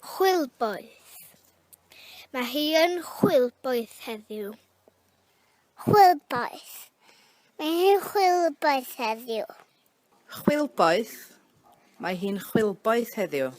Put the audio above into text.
Chwilboeth. Mae hi yn chwilboeth heddiw. Chwilboeth. Mae hi'n chwilboeth heddiw. Chwilboeth. Mae hi'n chwilboeth heddiw.